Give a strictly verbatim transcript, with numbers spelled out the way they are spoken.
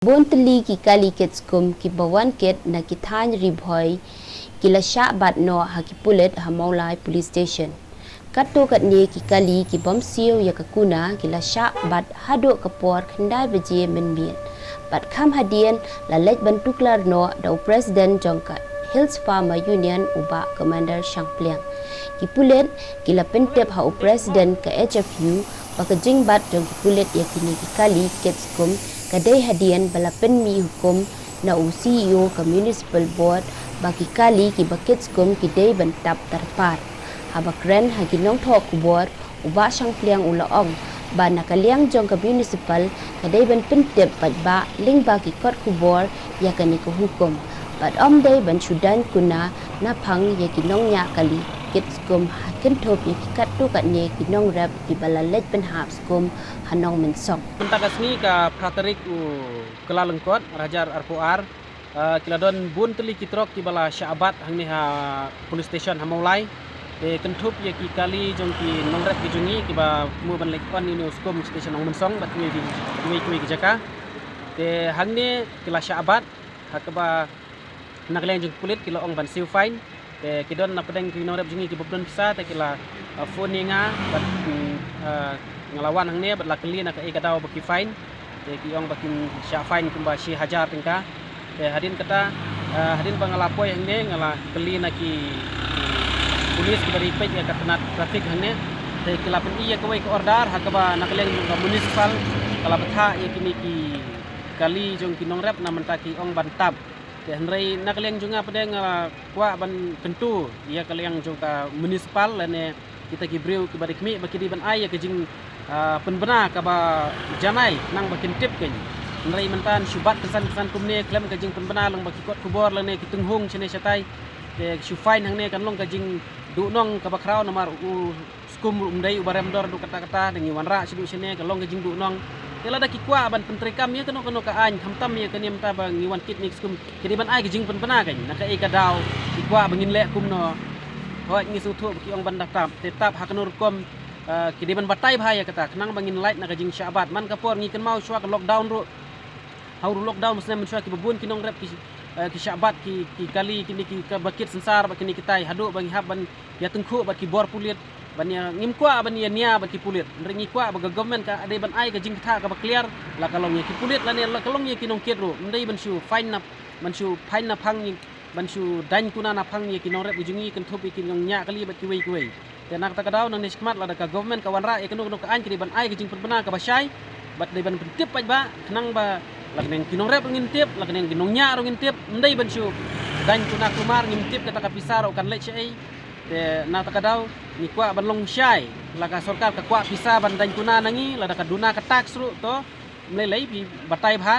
Bun tylli ki kali kit skum kiba wan kit na ki thaiñ Ri Bhoi ki la shah bat noh ha ki pulit ha Mawlai Police Station. Katto katne ki kali ki bym siew ïa ka kuna ki la shah bat haduh ka por khyndai baje mynmiet. Bad kham hadien la leit ban tuklar noh da u president jong ka Hills Farmer Union, u Bah Commander Shangpliang. Ki pulit ki la pyntip ha u president ka H F U ba ka jingbat jong ki pulit ïa kine ki kali kit skum ka dei hadien ba la pynmih hukum na u C E O ka Municipal Board ba ki kali kiba kit skum ki dei ban tap tyrpad. Haba kren ha ki nongthoh khubor, u Bah Shangpliang u la ong ba na ka liang jong ka Municipal ka dei ban pyntip paidbah lyngba ki kot khubor ïa kane ka hukum. Bad ym dei ban shu daiñ kuna naphang ïa ki nongñiah kali kit skum ha kynthup ïa ki katto katne ki nongrep kiba la leit pynhap skum ha Nongmynsong. Mynta ka sngi ka phra tarik u Kyllalyngkot ar hajar arphew ar, ah, ki la don bun tylli ki trok kiba la shah bat hangne ha police station ha Mawlai. Te kynthup ïa ki kali jong ki nongrep ki jong ngi kiba kumno ban leit on ïa une u skum station Nongmynsong bad kiwei ki, kiwei kiwei ki jaka. Te hangne ki la shah bat ha kaba na ka liang jong ki pulit ki la ong ban siew fine. Te ki don na pdeng ki nongrep jong ngi kiba bym don pisa te ki la, ah, phone ïa nga bad, mm, ah, nga la wan hangne bad la kylli na kaei ka daw ba ki fine. Te ki ong ba kin shah fine kumba shi hajar tyngka. Te hadien kata, ah, hadien ba nga la poi hangne nga la kylli na ki, ki pulit kiba ri peit ïa ka tnat traffic hangne. Te ki la pyni ïa kawei ka order ha kaba na ka liang jong ka municipal ka la bthah ïa kine ki kali jong ki nongrep na mynta ki ong ban tap. Te hynrei na ka liang jong nga pdeng nga la kwah ban kyntu ïa ka liang jong ka municipal lane kita ki briew kiba dei khmih ba ki dei ban ai ïa ka jing, ah, pynbna kaba janai nang ba kin tip kein. Hynrei mynta shu bat kynsan kynsan kumne khlem ka jing pynbna lang ba ki kot khubor lane ki tynghung shane shatai. Te shu fine hangne kan long ka jingduhnong kaba khraw namar u skum ruh um dei uba rem dor duh katta katta, da ngi wanrah shuh duh shane ka long ka jingduhnong. Te lada ki kwah ban pyntreikam ïa kano kano ka aiñ khamtam ïa kane mynta ba ngi wan kit ne ki skum, ki dei ban ai ka jingpynbna kein na kaei ka daw ki kwah ba ngin leh kumno. Hooid ngi sngewthuh ba ki ong ban da tap, te tap ha kano rukom, eh, ki dei ban batai bha ïa kata khnang ba ngin lait na ka jingshah bat. Man ka por ngi kynmaw shuwa ka lockdown ruh, ha u lockdown snem mynshuwa kiba bun ki nongrep ki, eh, ki shah bat ki, ki kali kine ki kaba kit synsar bad kine kitai haduh ba ngi hap ban ïa tyngkhuh bad ki bor pulit ban ïa, ngim kwah ban ïa nia bad ki pulit. Hynrei ngi kwah ba ka government ka dei ban ai ka jingkthah kaba clear, la ka long ïa ki pulit lane la ka long ïa ki nongkit ruh, ym dei ban shu fine na, ban shu fine naphang ïa, ban shu daiñ kuna naphang ïa ki nongrep ki jong ngi kynthup ïa ki nongñiah kali bad kiwei kiwei. Te na kata ka daw nangne shakhmat lada ka government ka wanrah ïa kano kano ka aiñ ki dei ban ai ka jingpynbna kaba shai bad dei ban pyntip paidbah khnang ba la ka liang ki nongrep ruh ngin tip, la ka liang ki nongñiah ruh ngin tip, ym dei ban shu daiñ kuna kulmar ngim tip kata ka pisa ruh kan leit shaei. Te na kata ka daw ngi kwah ban long shai, la ka sorkar ka kwah pisa ban daiñ kuna na ngi, lada ka duna ka tax ruh to ym lei lei phi batai bha.